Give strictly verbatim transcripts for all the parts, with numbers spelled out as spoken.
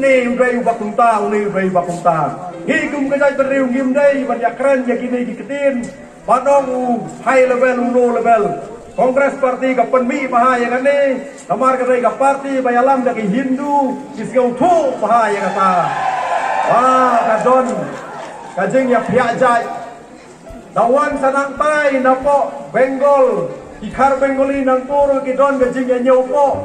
Une u dei uba kumta, une u dei uba kumta. Ngi kum ka jaitbynriew ngim dei ban ïakren ïa kine ki ktien. Ban ong u high level, u low level. Congress Party ka pynmih bha ïa kane. Namar ka dei ka party ba ïalam da ki Hindu, ki sngewthuh bha ïa kata. Ba ka don ka jingïaphiah jait. Da wan sa nangtai napoh Bengal, ki Khar Bengali nangta ruh ki don ka jingïañiew poh.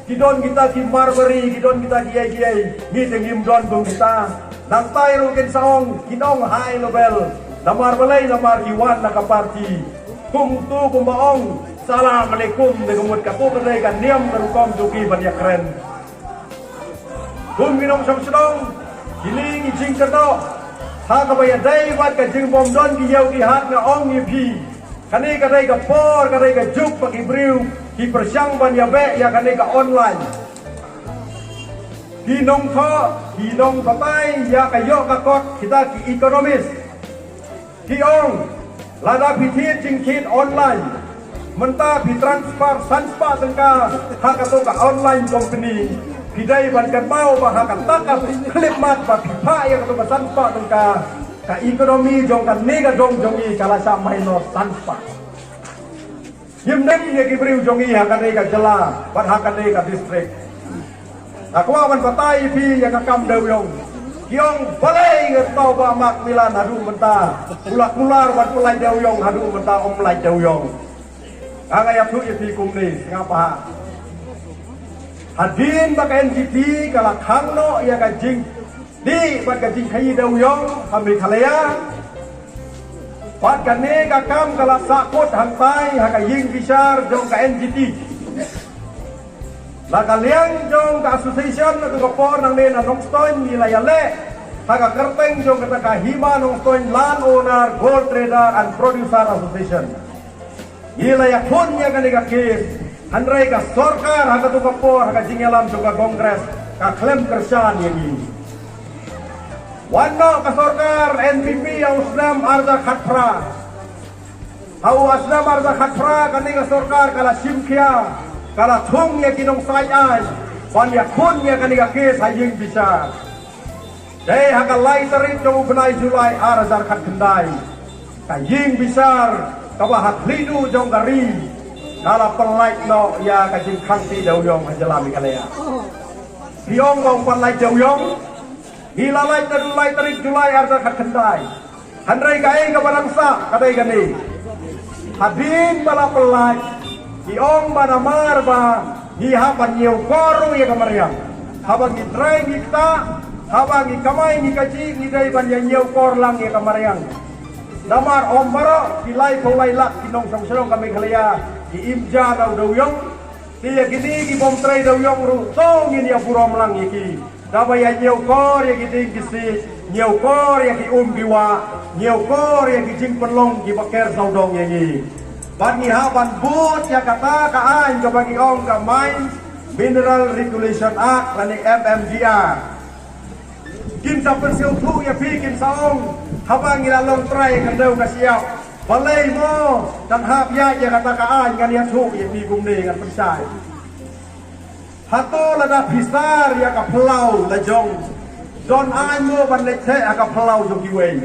Ki don kita ki Marwari, ki don kita ki ei ki ei. Ngi te ngim don kum kita. Nangtai ruh kin sa ong, kin ong high level. Namar balei, namar ki wan na ka party. Kumtu kumba ong, salam alaikum, te ka mut kato ka dei ka niam ka rukom jong ki ban ïakren. Kum ki nongshong shnong, kine ki jingkynnoh ha kaba ïadei bad ka jingbym don ki ïew ki hat, nga ong ïa phi. Kane ka dei ka por, ka dei ka juk ba ki briew ki pyrshang ban ïabeh ïa kane ka online. Ki nongthoh, ki nongbatai ïa ka ïoh ka kot, kita ki economist. Ki ong, lada phi thied jingthied online, mynta phi transfer san spah tyngka ha kato ka online company, phi dei ban kynmaw ba ha kata ka khyllipmat ba phi phah ïa kato ka san spah tyngka, ka economy jong kane ka dong jong ngi ka la shah minus san spah. Ngim nym ïa ki briew jong ngi ha kane ka jylla bad ha kane ka district. Nga kwah ban batai ïa phi ïa ka kam dewïong. Ki ong balei nga thaw ba Macmillan haduh mynta u la kular ban pynlait dewïong, haduh mynta um lait dewïong. Nga nga ïathuh ïa phi kumne, sngap bha. Hadien ba ka N G T ka la khang noh ïa ka jing dih bad ka jingkhaii dewïong ha Meghalaya. Bad kane ka kam ka la sahkut hangtai ha ka ïing bishar jong ka N G T. La ka liang jong ka association, na ka por nangne na Nongstoiñ, ngi la ïaleh ha ka kyrteng jong kata ka Hima Nongstoiñ Land Owner, Gold Trader and Producer Association. Ngi la ïakhun ïa kane ka case, hynrei ka sorkar ha kato ka por ha ka jingïalam jong ka Congress ka khlem kyrshan ïa ngi. Wan noh ka sorkar N P P ha u snem arhajar khatphra. Ha u snem arhajar khatphra kane ka sorkar ka la shim khia, ka la thung ïa ki nongshai aiñ ban ïakhun ïa kane ka case ha ïing bishar. Dei ha ka lai tarik jong u bnai July arhajar khatkhyndai, ka ïing bishar kaba ha khlieh duh jong ka ri ka la pynlait noh ïa ka jingkhang tih dewïong ha jylla Meghalaya. Phi ong ba u pynlait dewïong, ngi la lait naduh lai tarik July arhajar khatkhyndai. Hynrei kaei kaba dang sah ka dei kane. Hadien ba la pynlait, ki ong ba namar ba ngi hap ban ñiewkor ruh ïa ka mariang. Haba ngi trei ngi ktah, haba ngi kamai ngi kajih, ngi dei ban ïa ñiewkor lang ïa ka mariang. Namar ym baroh ki laiphew lai lak ki nongshong shnong ka Meghalaya ki im ja da u dewïong. Te ïa kine ki bym trei dewïong ruh to ngin ïa burom lang ïa ki. Kaba ïa ñiewkor ïa ki dieng ki siej, ñiewkor ïa ki um ki wah, ñiewkor ïa ki jingpynlong kiba ker sawdong ïa ngi. Bad ngi hap ban bud ïa kata ka aiñ kaba ngi ong ka Mines Mineral Regulation Act lane M M G R. Kin sa pynsngewthuh ïa phi, kin sa ong, haba ngi la long trai khyndew ka shyiap, balei mo dang hap ïaid ïa kata ka aiñ? Ngan ïathuh ïa phi kumne, ngan pynshai. Hato lada phi sar ïa ka phyllaw la jong, don aiñ mo ban leit theh ha ka phyllaw jong kiwei?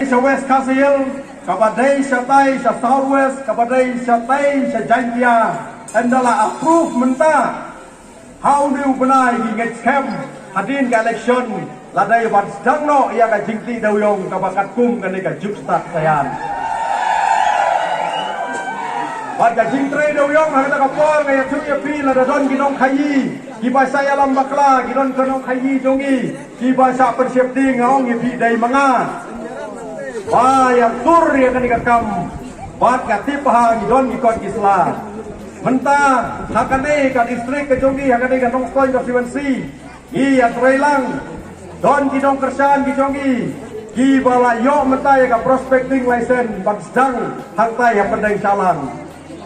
Sha West Khasi Hills, kaba dei shatai sha South West, kaba dei shatai sha Jaintia, ynda la approve mynta, ha une u bnai ngi ngeit skhem hadien ka election la dei ban sdang noh ïa ka jingtih dewïong kaba katkum kane ka juk stad Saian. Bad ka jingtrei dewïong ha kata ka por, nga ïathuh ïa phi, lada don ki nongkhaïi kiba shah ïalam bakla, ki don ki nongkhaïi jong ngi kiba shah pynsheptieng, nga ong ïa phi dei ma nga. Ba ïa tur ïa kane ka kam. Bad nga tip ba ha ngi don ki kot ki sla. Mynta ha kane ka district ka jong ngi, ha kane ka Nongstoiñ constituency, ngi ïatrei lang. Don ki nongkyrshan ki jong ngi kiba la ïoh mynta ïa ka prospecting license ban sdang hangtai ha Pdeng Shallang.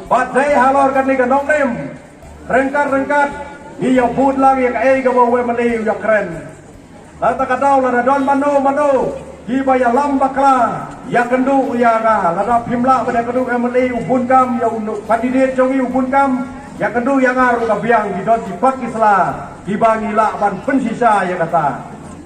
Bad dei halor kane ka nongrim, ryngkat ryngkat ngi ïa bud lang ïa kaei kaba u M L A u ïa kren. Lada ka daw, lada don mano mano kiba ïalam bakla, ïakynduh ïa nga. Lada phim lah ban ïakynduh, M L A u bun kam, ïa u candidate jong ngi u bun kam, Ïa ka duh ïa nga ruh ka biang, ki don ki kot ki sla kiba ngi lah ban pynshisha ïa kata.